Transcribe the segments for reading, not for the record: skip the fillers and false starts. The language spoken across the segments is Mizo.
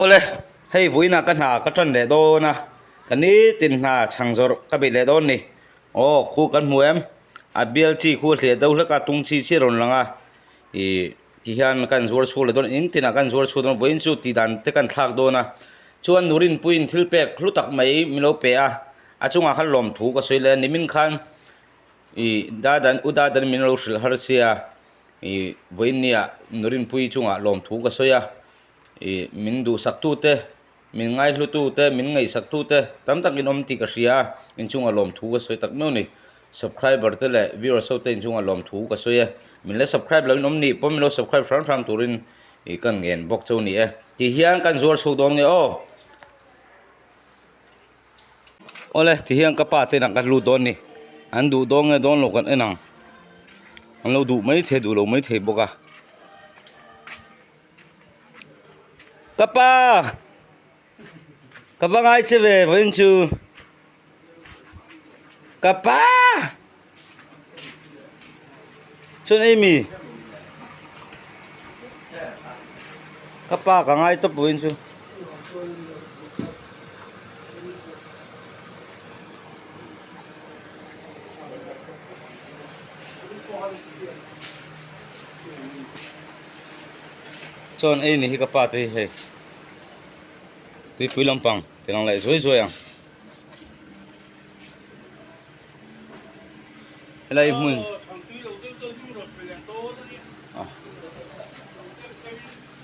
Awle, hei vawiinah ka hna ka tan leh dawn a, ka nitin hna chhang zawrh ka beih leh dawn ni. Aw, khu kan hmu em? A bial chi khu a hliah deuh hlek a, tung chi chi a rawn lang a, ih tihian kan zuar chhuak leh dawn, in tinah kan zuar chhuak dawn, vawiin chu tih dan te kan thlak dawn a. Chuan Nurinpuiin thil pek hlu tak mai min lo pe a, a chungah khan lawmthu ka sawi leh a, nimin khan ih Dadan u Dadan min lo hrilh har sia, ih vawiin nia Nurinpuii chungah lawmthu ka sawi a. Ih min duhsaktute, min ngaihlutute, min ngaihsaktute tam takin awm tih ka hria a, inchungah lawmthu ka sawi tak meuh a ni. Subscriber te leh viewers ho te inchungah lawmthu ka sawi e. Min la subscribe loin awm nih pawh min lo subscribe hram hram turin ih ka ngen bawk chu a ni e. Tih hian kan zuar chhuak dawn nge aw. Awle ti hian ka pa te inah ka lut dawn a ni. An duh dawn nge dawn lo kan en ang. An lo duh maithei duh lo maithei bawk a. Ka pa ka va ngai che ve vawiin chu ka pa chuan ei mi ka pa ka ngai tawp vawiin chu. Chuan ei ni hi ka pa te hi hei tuipui lampang ti lang leh zuai zuai ang helai hmun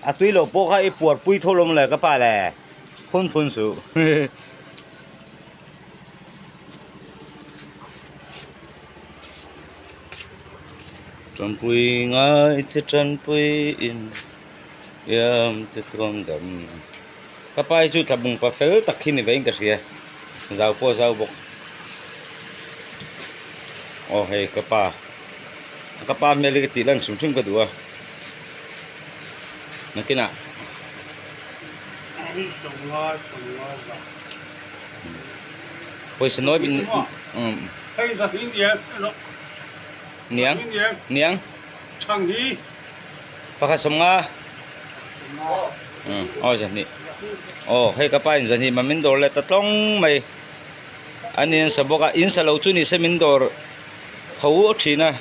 a tui loh pawh kha i puar pui tho lawm le ka pa le phun phun suh Tanpui ngai te tanpui in iam te tuam dam ka pa hi chu tlabung pa fel tak hi ni vein ka hria zau pawh a zau bawk aw hei ka pa ka pa hmel hi ka tih lan hrim hrim ka duh a nakinah pawisa nawi Niang niang pakhat sawmnga aw zahnih aw hei ka pa in zahnih mah min dawr leh ta tlawng mai an in sa bawk a in sa lo chu ni se min dawr tho thin a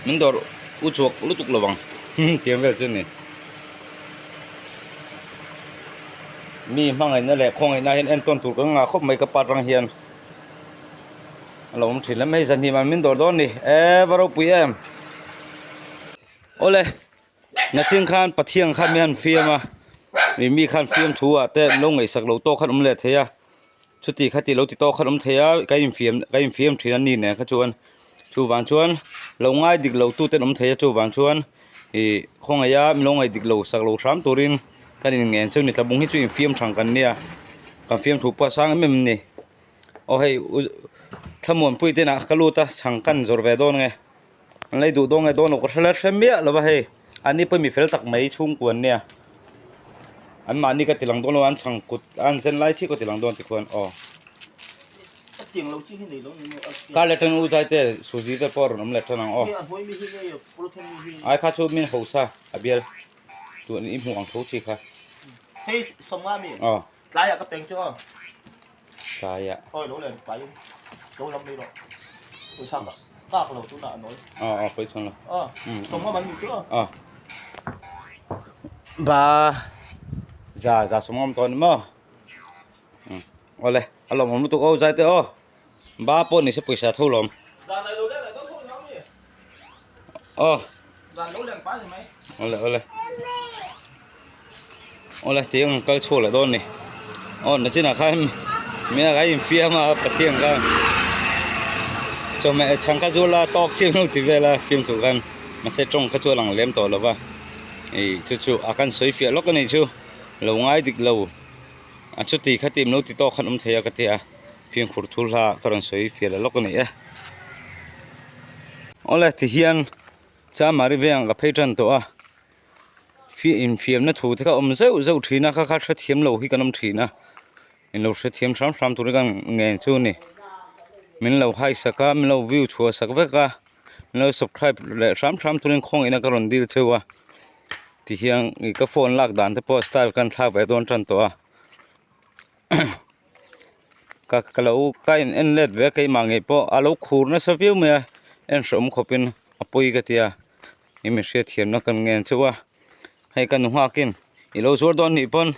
min dawr u chhuak lutuk lo ang tiang vel chu a ni mi hmangaihna leh khawngaihna hian entawn tur kan ngah khawp mai ka pa atang hian. A lo awm thin hle mai zahnih an min dawr dawn ni e va ropui em awle nachin khan pathian khan mi han fiam a mi mi khan fiam thu ah te an lo ngaihsak lo tawk khan awm leh thei a chuti khati lo ti tawk khan awm thei a ka infiam ka infiam thin a ni nen kha chuan chuvang chuan lo ngai dik lo tu te an awm thei a chuvang chuan ih khawngaih a min lo ngaih dik lo sak lo hram turin kan in ngen chu ni tlabung hi chu infiam thang kan nia kan fiam thu pawh a sang em em a ni. Aw hei u thlamuanpui te inah ka lut a chhang kan zawrh ve dawn nge an lei duh dawn nge dawn lo ka hre la hre miah lo va hei an ni pawh mi fel tak mai chhungkua an nia an mahni ka ti lang dawn lo a an chhang kut a an zen lai chiah ka ti lang dawn tikhuan aw kar leh tan u zai te suzi te pawh a rawn awm leh tan ang aw ai kha chu min hausa a bial tun i hmuh ang tho chi kha aw. Tlaiah ka peng chu aw. Tlaiah. Awi lo len tlai in lo lam mai rawh. Pawisa ka kak lo tunah a nawi. Aw aw pawi chhung lo. Aw sawmnga man ni chu aw. Aw. Ba za za sawmnga awm tawh ni maw. Awle a lawmawm lutuk aw zai te aw. Ba pawh ni se pawisa tho lawm. Zan lai lo len lai dawn tho ni ang mi. Aw. Zan lo len pa ni mai. Awle awle. Awle ti ang kal chhuak leh dawn ni. Aw nachinah khan mi a kai infiam a Pathian khan chawhmeh chhang kha chu la tawk chiah lo ti vel a fiam chu khan mahse tawng kha chu a lang lem tawh lo va ih chu chu a kan sawi fiah lawk a nih chu lo ngai dik lo a chuti kha tim lo ti tawk khan awm thei a ka ti a. Fimkhur thul hla ka rawn sawi fiah la lawk a ni e. Awle tihian Chamari veng ka phei tan tawh a, infiamna thu te kha awm zeuh zeuh thin a, kha kha hrethiam lo hi kan awm thin a, in lo hrethiam hram hram tur hi ka ngen chu a ni. Min lo haisak a, min lo view chhuah sak vek a, min lo subscribe leh hram hram turin khawngaihna ka rawn dil cheu a. Tihian ih ka phone lak dan te pawh style kan thlak ve dawn tan tawh a ka ka lo ka in en let ve a keimah ngei pawh a lo khur nasa viau mai a en hreawm khawpin a pawi ka ti a ih mi hriatthiamna kan ngen chauh a hei ka nu nghakin i lo zuar dawn nih pawn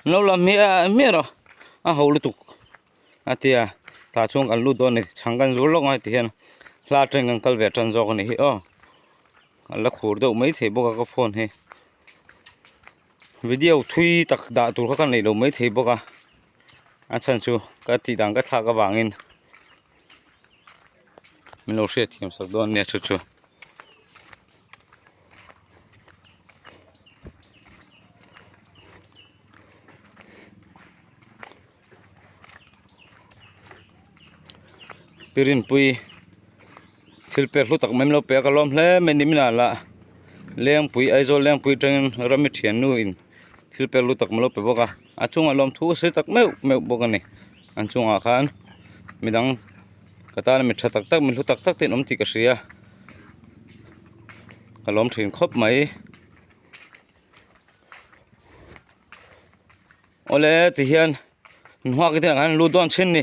an lo la hmiah hmiah rawh a ho lutuk a ti a tah chuan kan lut dawn a ni chhang kan zur lawk a ti hian hla atangin kan kal ve tan zawk a nih hi aw. A la khur deuh mai thei bawk a ka phone hi video thui tak dah tur kha ka neih loh mai thei bawk a a chhan chu ka tih dan ka thlak avangin min lo hriat thiam sak dawn ania chu chu. Pi Rinpuii thil pek hlu tak mai min lo pe a ka lawm hle mai ni minah lah Lengpui Aizawl Lengpui atangin rami thiannu in thil pek hlu tak min lo pe bawk a a chungah lawm thu a sawi tak meuh meuh bawk a ni an chungah khan midang ka tana mi tha tak tak mi hlu tak tak te an awm tih ka hria ka lawm thin khawp mai. Awle tihian hnuak te ang an lut dawn thin ni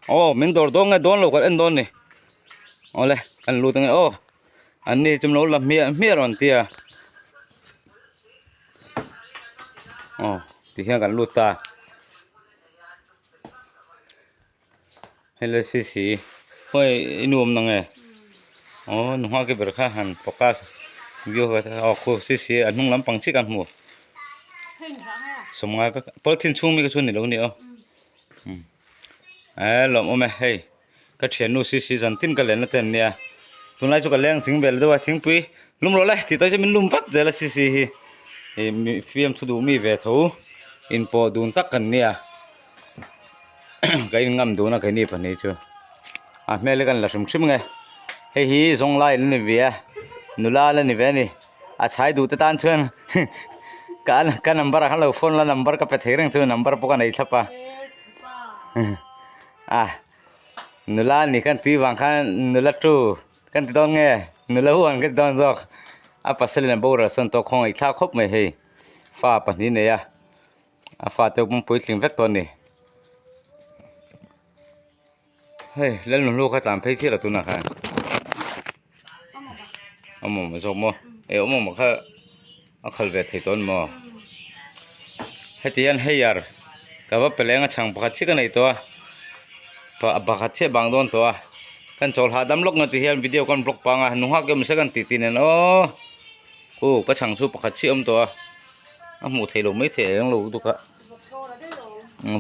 aw min dawr dawn nge dawn lo kan en dawn ni awle kan lut ange aw an ni chu lo la hmiah hmiah rawn tia aw tihian kan lut ta Hello sisi hawi i nuam nang e aw nu nghak ber kha han focus view aw khu sisi a hnung lampang chiah kan hmu sawmngai vek polythene chhung mi kha chu ni lo ni aw e lawm awm e hei ka thiannu sisi zan tin ka lenna te an nia tunlai chu ka leng zing vel deuh a thingpui lum rawh le tih tawh chu min lum vat zel a sisi hi ih fiam thu duh mi ve tho inpawh dun tak kan nia. Ka in ngam dun a keini pahnih chu a hmel hi kan la hrim hrim nge hei hi zawng lai an ni ve a nula la ni ve a ni a chhai duh te tan chuan ka ka number ah khan lo phone la number ka pe thei reng chu number pawh ka nei thlap a a nula ni khan tui vang khan nula tu kan ti dawn nge nula huan ka ti dawn zawk a pasal in a boral sawn tawh khawngaih thlak khawp mai hei fa pahnih nei a. A fate pawh puitling vek tawh a ni hei lalnunhlu kha tlan phei chiah lo tunah khan awm awm zawk maw eh awm awm kha a khal ve thei tawh a ni maw heti hian hei ar ka va pe leng a chhang pakhat chiah ka nei tawh a pakhat chiah bang dawn tawh a kan chawl hahdam lawk na ti hian video kan vlog pang a nu nghak em se kan tih tih nen aw aw ka chhang chu pakhat chiah a awm tawh a. A hmuh theih loh maithei a eng lo lutuk a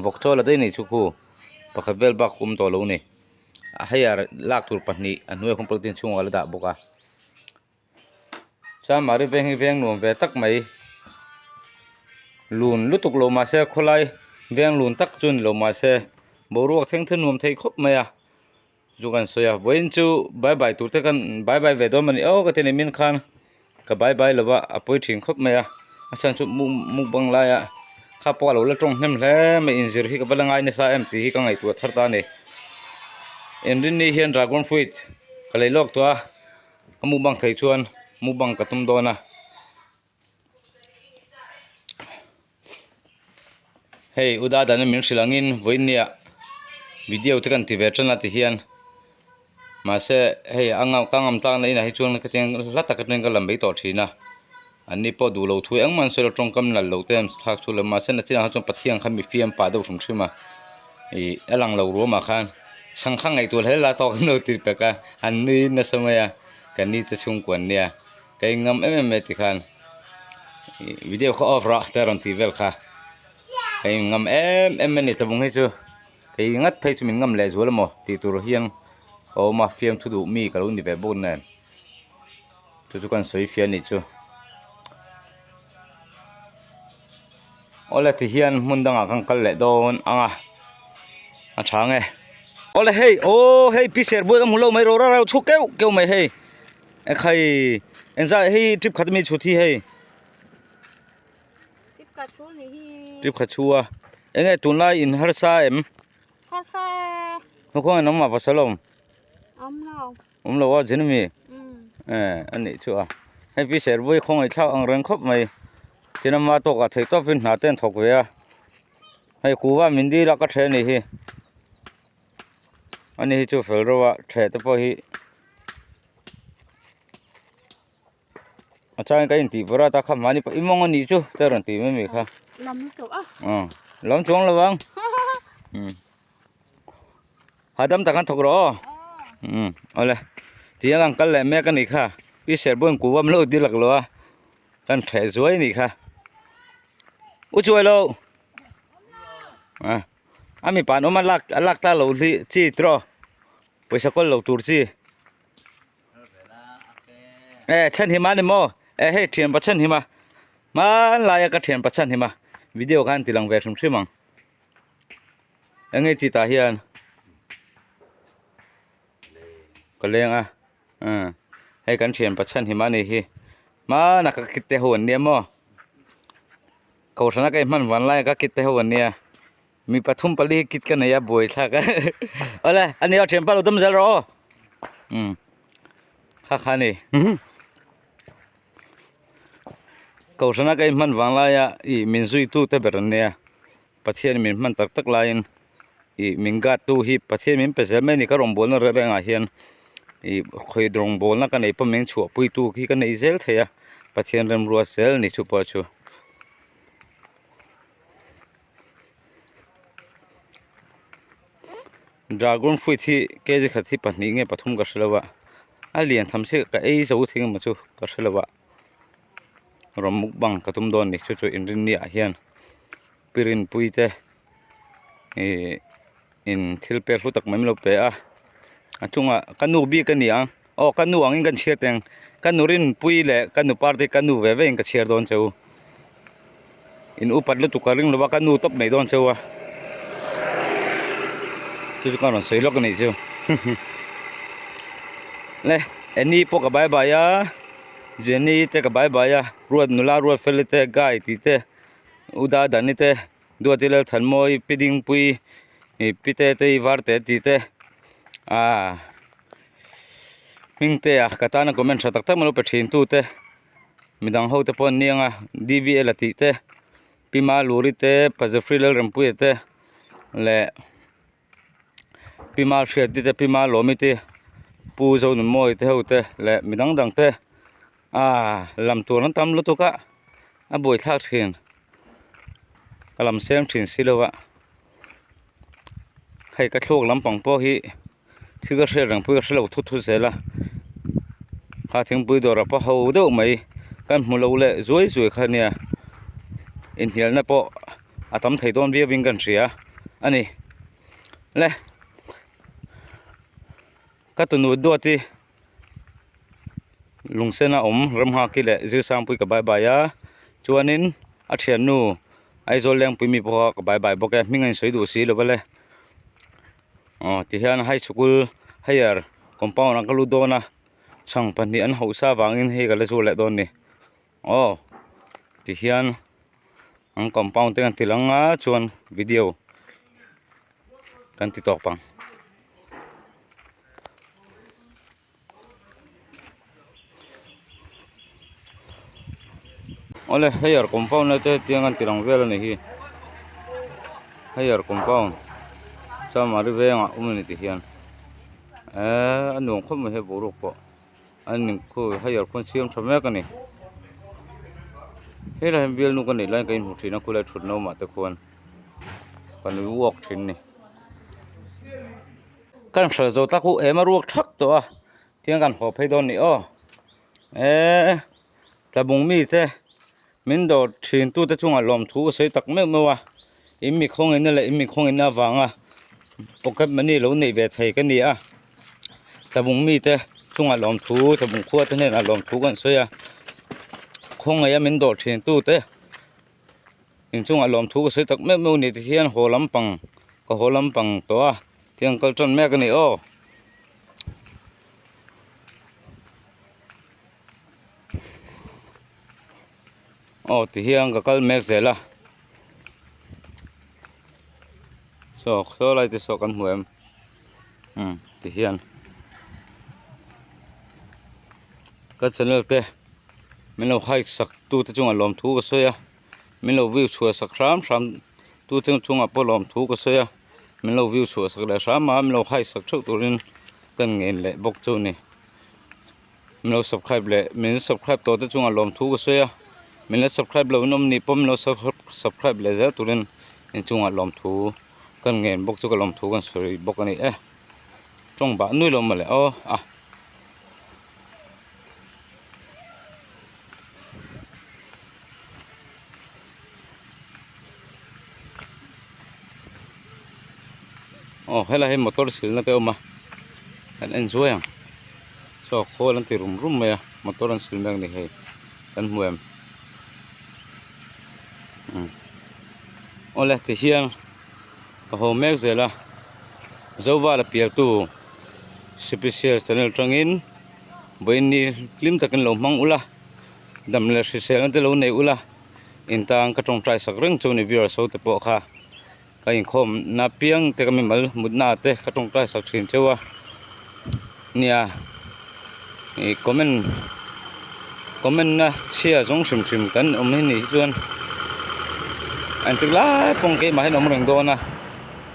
vawk chaw la daih a nih chu khu pakhat vel bak awm tawh lo a ni a hei ah lak tur pahnih a hnuaiah khawn polythene chhungah a la dah bawk a chuan mahni veng hi veng nuam ve tak mai lun lutuk lo mahse khawlai veng lun tak chu a ni lo mahse boruak thleng thei nuam thei khawp mai a. Chu kan sawi a vawiin chu bye bye tur te khan bye bye ve dawn mawni aw ka ti a ni min khan ka bye bye lova a pawi thin khawp mai a a chhan chu mukbang laia kha pawh a lo la tawng hnem hle mai inzir hi ka va la ngai nasa em tih hi ka ngaihtuah thar ta a ni inrinni hian dragon fruit ka lei lawk tawh a ka mukbang theih chuan mukbang ka tum dawn a. Hei u dada min hrilh angin vawinia video te kan ti ve tan a ti hian mahse hei a ngam ka ngam tlakna inah hi chuan ka tiang hla tak atangin ka la mai tawh thin a anni pawh duh lo thu engmah an sawi lo tawngkam nalh lo te an thlak chu lo mahse nachinah kha chuan Pathian kha mi fiam pah deuh hrim hrim a ih a lang lo ruamah khan chhang kha ngaihtuah hle la tawk an lo ti tak a an nui nasa mai a ka ni te chhungkua an nia. Ka in ngam em em mai tikhan video kha off rah te rawn tih vel kha ka in ngam em em a ni tlawng hi chu kei ngat phei chu min ngam leh zual emaw tih tur hian ka awm a fiamthu duh mi ka lo ni ve bawk nen chu chu kan sawi fiah a nih chu awle tihian hmun dangah kan kal leh dawn ang a a tha nge awle hei aw hei pi ser buai ka hmu lo mai ro rau chhuk keuh keuh mai hei. Ekhai engzah hei trip khat ami chhut hi hei Trip khat chu ni hi Trip khat chu a enge tunlai in harsa em Harsa e Hnakhawng in awm a pasal awm Awm lo Awm lo a zin ami e anih chu a. Hei pi Servui khawngaih thlak ang reng khawp mai. Tin ama tawkah theih tawpin hna te an thawk ve a. Hei kuva min dil a ka ṭhe a nih hi. Ani hi chu fel reuh a ṭheh te pawh hi a changin ka intih pawrh a ta kha mahni pawh i mawng a nih chu te rawn ti mai mai kha. Lam tawh a. Aw lam chuang lo ang. Umm hahdam tak an thawk rawh aw. Umm awle tiang ang kal leh mek a nih kha pi serbawn kuva min lo dil lo a kan ṭheh zuai a nih kha. U chuai lo. A mipa an awm a lak a lak ta lo hi chi tiraw pawisa kawl lo tur chi e chhan him a ni maw e hei thian pa chhan him a hmanlaia ka thian pa chhan him a video khan ti lang ve hrim hrim ang eng nge tih tah hian ka leng a hei kan thian pa chhan him a nih hi hmana ka kit te ho an nia maw. Kohhrana ka inhman van lai a ka kit te ho an nia mi pathum pali hi kit ka nei a buai thlak a awle a ni aw thianpa lo dawm zel rawh aw umm kha kha a ni Kohhrana ka inhman vang laia ih min zui tu te ber an nia Pathian min hman tak tak laiin ih min guard tu hi Pathian min pe zel mai a ni ka rawngbawlna reng rengah hian ih khawi rawngbawlna ka neih pawh min chhuahpui tu hi ka nei zel thei a Pathian remruat zel ni chu pawh chu. Dragon fruit hi kg khat hi pahnih nge pathum ka hre lo a a lian tham chiah ka ei zo thing emaw chu ka hre lo a rawn mukbang ka tum dawn a ni chu chu inrinni ah hian pirinpui te ihh in thil pek hlu tak mai min lo pe a a chungah ka nu bik a ni ang aw ka nu angin ka inchhiar teng ka nu rinpui leh ka nu party ka nu ve ve in ka chhiar dawn che u in upat lutuk ka ring lova ka nu tawp mai dawn che u a chu chu ka rawn sawi lawk a nih chu le Annie pawh ka bye bye a Jenny te ka bye bye a ruat nula ruat feli te guy tih te u Dadani te. Duati Lalthanmawi Pi Dingpui ih Pi Tetei Varte tih te aaa hming te a ka tana comment tha tak tak mai lo pe thin tu te midang ho te pawh an niang a D_V_L a tih te Pi Maluri te Pazafri Lalrempuia te leh Pi Malhriati te Pi Malawmi te Pu Zonunmawii te ho te leh midang dang te aaa lam tur an tam lutuk a a buaithlak thin ka lam seng thin si lo a hei ka thluk lampang pawh hi thil ka hriat reng pawh hi ka hrelo thut thut zel a kha thingpui dawrah pawh ho deuh mai kan hmu lo leh zuai zuai kha ania inhnialna pawh a tam thei dawn viau in kan hria a ni le ka tunu duat hi. Lungsena awm Ramnghaki leh Zirsangpui ka bye bye a chuanin a thiannu Aizawl Lengpui mi pawh kha ka bye bye bawk e hming a insawi duh si lo va le aw tihian high school higher compound ah ka lut dawn a chhang pahnih an hauhsa avangin hei ka la zur leh dawn a ni aw tihian an compound te kan ti lang a chuan video kan ti tawp ang. Awle higher compound lai te hetiang an ti lang vel a ni hi higher compound chamari vengah awm a ni ti hian eee a nuam khawp mai he boruak pawh a ni khu higher khuan siam tha mek a ni helai hian bialnu ka neih laiin ka inhmu thin a khulai thutna awmah te khuan ka nui uak thin a ni. Kan hralh zo tak u em a ruak thak tawh a tiang kan haw phei dawn ni aw eee tlabung mi te min dawr thin tu te chungah lawmthu a sawi tak meuh meuh a in mi khawngin na leh in mi khawngin na avanga pocket money lo neih ve thei ka ni a tlabung mi te chungah lawmthu tlabung khua te hnenah lawmthu kan sawi a khawngaih a min dawr thin tu te. Inchungah lawmthu ka sawi tak meuh meuh a ni ti hian haw lampang ka haw lampang tawh a tiang kal tan mek a ni aw. Aw ti hian ka kal mek zel a saw saw lai te saw kan hmu em umm ti hian ka channel te. Min lo hike sak tu te chungah lawmthu ka sawi a min lo view chhuah sak hram hram tu te chungah pawh lawmthu ka sawi a min lo view chhuah sak leh hram a min lo hike sak theuh turin ka ngen leh bawk chu a ni min lo subscribe leh min subscribe tawh te chungah lawmthu ka sawi a min la subscribe loh in awm nih pawh min lo subscribe leh zel turin inchungah lawmthu ka ngen bawk chu ka lawmthu kan sawi bawk a ni e tawng bah nui lo mawle aw a. Aw helai hi motor silna te a awm a kan en zuai ang saw khawl an ti rum rum mai a motor an sil mek a ni hei kan hmu em umm awle tihian ka haw mek zel a Zovala pialtu special channel tangin vawiin hlim takin lo hmang ula dam leh hriselna te lo nei ula intang ka tawngtai sak reng chu a ni viewers ho te pawh kha ka inkhawm na piang te ka mimal mutna te ka tawngtai sak thin cheu a nia ih comment comment na chhia zawng hrim hrim kan awm hi nih hi chuan engtik lai pawh keimah hian awm reng dawn a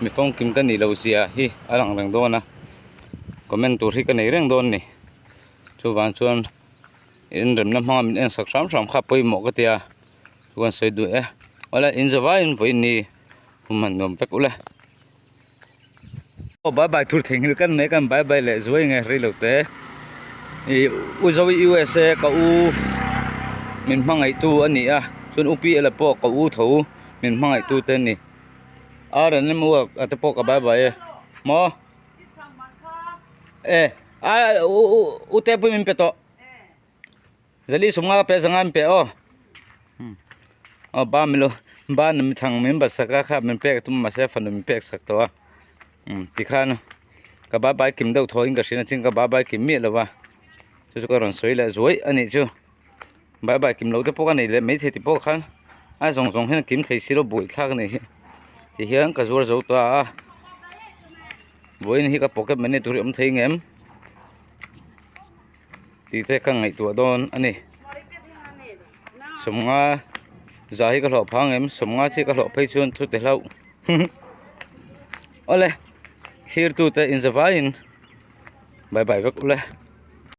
mi famkim ka nih loh zia hi a lang reng dawn a comment tur hi ka nei reng dawn a ni chuvang chuan inremna hmanga min en sak hram hram kha pawimawh ka ti a chuan sawi duh e awle in zavaiin vawiin ni hum han nuam vek ule aw bye bye tur theihnghilh kan nei kan bye bye leh zuai nge rei lo te ih u zo USA ka u min hmangaih tu a ni a chuan u pi ela pawh ka u tho min hmangaih tu te a ni ar an emaw a te pawh ka bye bye e maw e a u u u te pawh min pe tawh. Zali sawmnga ka pe zanga min pe aw aw ba milo ba na mi chhang min bat sak a kha min pek tum mahse fanu min pek sak tawh a tikhan ka bye bye kim deuh thaw in ka hria chin ka bye bye kim miah lo va chu chu ka rawn sawi leh zuai a nih chu bye bye kim loh te pawh ka nei leh maithei tih pawh khan a zawng zawng hian kim thei silo buai thlak a nih hi tihian ka zuar zo ta a vawiin hi ka pocket money tur hi awm thei ngem. Tih te ka ngaihtuah dawn a ni sawmnga za hi ka hlawh phang em sawmnga chi ka hlawh phei chuan thu te hlauh awle thlir tute inzavaiin bye bye vek ule.